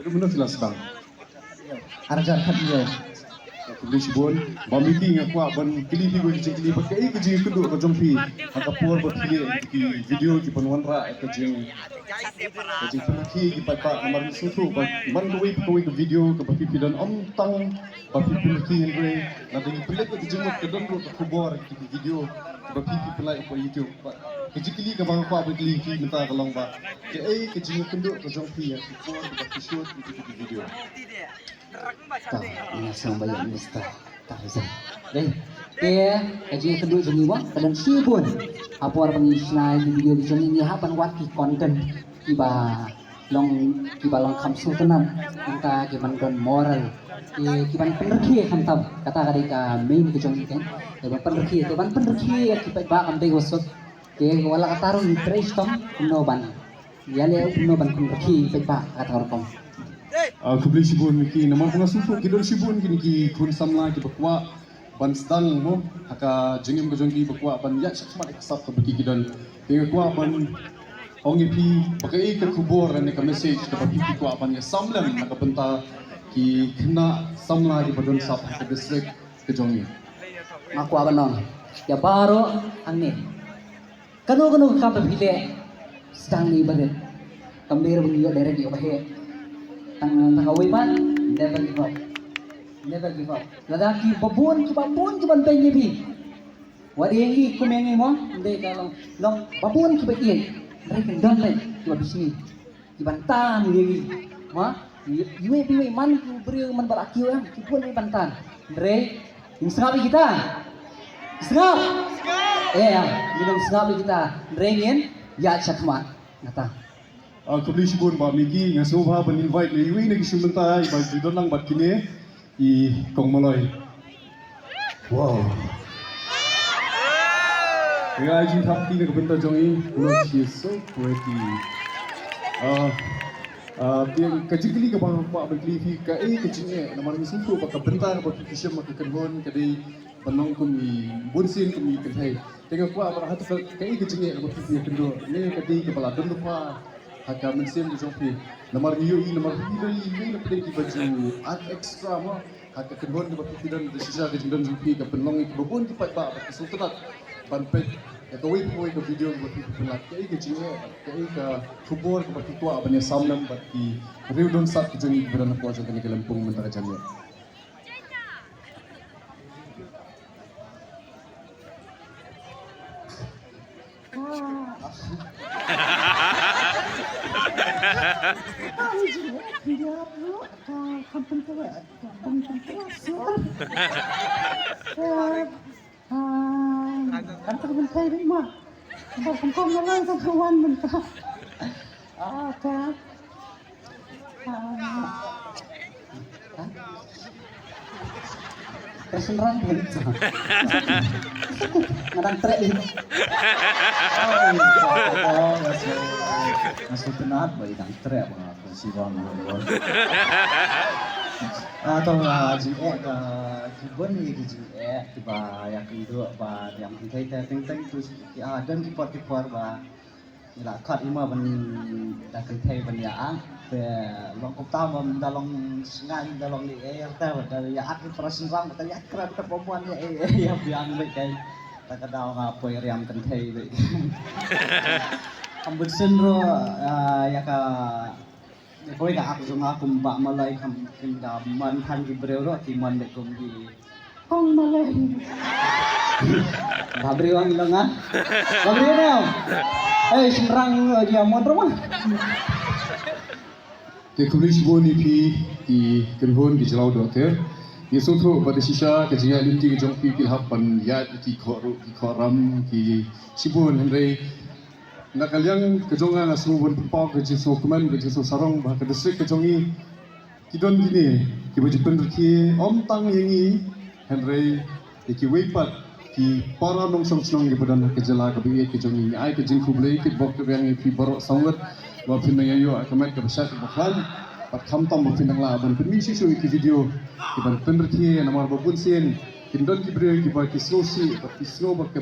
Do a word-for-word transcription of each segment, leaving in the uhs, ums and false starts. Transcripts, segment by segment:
Mano phi la sdang? Arhajar khathynñiew. Khublei shibun. Ba Miki nga kwah ban kylli phi ka jingkylli ba kaei ka jingkynduh ka jong phi ha ka por ba phi leh ki video ki ban wanrah ka jing ka jingpynrkhie ki paidbah namar ngi sngewthuh ba man kawei pa kawei ka video kaba phi phi don ym tang ba phi pynrkhie hynrei lada ngi pynleit ka jingmut ka don ruh ka khubor ki video kaba phi phi pynlait ha YouTube. Ka jingkylli kaba nga kwah ban kylli phi mynta ka long ba kaei ka jingkynduh ka jong phi ha ka por kaba phi shoot ïa ki video. Ta, nga sngewbha ïa Mister Tarzan. Dei, te ka jingkynduh jong ngi mo ka don shibun. Ha por ba ngi shna ïa ki video ki jong ngi ngi hap ban wad ki content kiba long kiba long kham sngewtynnat, nangta ki ban don moral, ki ki ban pynrkhie khamtam. Kata ka dei ka main ka jong ngi, te ban pynrkhie, te ban pynrkhie ïa ki paidbah kam dei wa suk. Te wat la katta ruh ngi trei shitom kumno ban ïaleh, kumno ban pynrkhie ïa ki paidbah kata ka rukom. Ah, khublei shibun Miki, namar nga sngewthuh ki don shibun kine ki khun samla kiba kwah ban sdang mo ha ka jingim ka jong ki, ba kwah ban ïaid shakhmat ïa ka sap kaba ki ki don. Te nga kwah ban ong ïa phi ba kaei ka khubor ne ka message kaba phi phi kwah ban ïasam lem na ka bynta ki khynnah samla kiba don sap ha ka district ka jong ngi. Nga kwah ban ong ïa baroh hangne, kano kano ka kam ba phi leh, sdang ïa barit. Kam dei ruh ban ïoh direct ïoh ba heh. Tang tang kawei pat, never give up. Never give up. Lada ki babun ki babun ki ban beiñ ïa phi. Wat ïa ngi kum ïa ngi mo, ym dei ka long long babun ki ba ïeit. Hynrei kin don leh ki ba bishni. Ki ban tan ïa ngi. Mo, iwei pa iwei man ki briew man ba la kiew em, ki bun ki ban tan. Hynrei ngin sngap ïa kita. Sngap. Eh, ngin ym sngap ïa kita. Hynrei ngin ïaid shakhmat. Kata. Ah, khublei shibun Bah Miki, nga sngewbha ban invite ïa iwei na ki shu mynta iba ju don lang bad kine, i Kong Maloi. Wow. Nga ai jingthap kti na ka bynta jong i. You know, she is so pretty. Ah, ah, te ka jingkylli kaba nga kwah ban kylli phi kaei ka jingeh, namar ngi sngewthuh ba ka bynta kaba phi shem ha ka kynhun ka dei ban long kum i bunsien kum i kynthei. Te nga kwah ban ong ha ka, kaei ka jingeh kaba phi ïakynduh ne ka dei kaba la don lypa ha ka mynsiem ka jong phi. Namar ngi ïohi namar phi dei ïa ki ba ju act extra mo ha ka kynhun kaba phi don, da shisha ka jingdon jong phi ka pynlong ïa kiba bun ki paidbah ba ki sngewtynnat ban peit ïa kawei pa kawei ka video kaba phi pynlait. Kaei ka jingeh, kaei ka khubor kaba phi kwah ban ïasam lem bad ki riew don sap ki jong ngi kiba don hapoh jong kane ka lympung mynta ka janmiet? Ah, kan tak bentai dei ma. Kan tak bentai dei ma. Ah, ka. Ah. Ka shynrang phi. Nga dang treh ïa. Oh, oh, oh, nga sngewtynnat ba i dang treh ba nga kongsi ba nga ong. Ah, to, ah, jingeh ka, ki bun ïa ki jingeh kiba ïakynduh ba ïa kynthei te teng teng tu, ah, don ki por ki por ba ngi la khot ïa ma ban da kynthei ban ïa act. Te long kumta ma da long sngewbha, da long ïa act, te ba da ïa act para shynrang ba da ïa kren te ba mon ïa ïa biang beit kai. Ta ka daw nga poi riam kynthei beit. Kam bun sien ruh, ah, ïa ka Ïa kawei ka act jong nga kum Bah Maloi kam, kim da man than ki briew ruh ki man beit kum ki Kong Maloi. Ba briew ang long ah. Ba briew neu. Eh, shynrang, eh, dia mon ruh ma. Te khublei shibun ïa phi ki kynhun ki jyllaw doh te. Ngi sngewthuh ba da shisha ka jingïaid lynti ka jong phi ki la hap ban ïaid ki khoh ruh ki khoh ram ki shibun, hynrei na ka liang ka jong nga, nga sngewbha ban pynpaw ka jingsngewkmen, ka jingsngewsarong ba ka district ka jong ngi ki don kine kiba ju pynrkhie ym tang ïa ngi hynrei ïa kiwei pat ki para nongshong shnong kiba don ha ka jylla kaba ïeit ka jong ngi. Ngi ai ka jingkhublei kitbok kitrwiang ïa phi baroh sawdong ba phin nang ïa ïoh ka met kaba shait kaba khlaiñ bad khamtam ba phin nang lah ban pynmih shuh shuh ïa ki video kiban pynrkhie, namar ba bun sien kin don ki briew kiba ki sngewsih bad ki sngew ba ka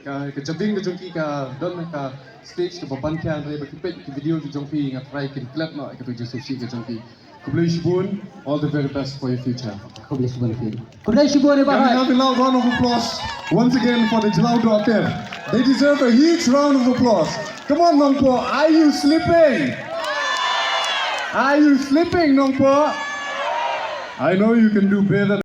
Ka, ka jabieng ka jong ki ka don ka stage kaba ban khia, hynrei ba ki peit ki video ki jong phi, nga tharai kin klet noh ïa katu ka jingsngewsih ka jong phi. Khublei shibun, all the very best for your future. Khublei shibun phi. Khublei shibun ïa i Can we Bah. have a loud round of applause once again for the Jyllawdoh Ter? They deserve a huge round of applause. Come on, Nongpoh, are you sleeping? Are you sleeping, Nongpoh? I know you can do better.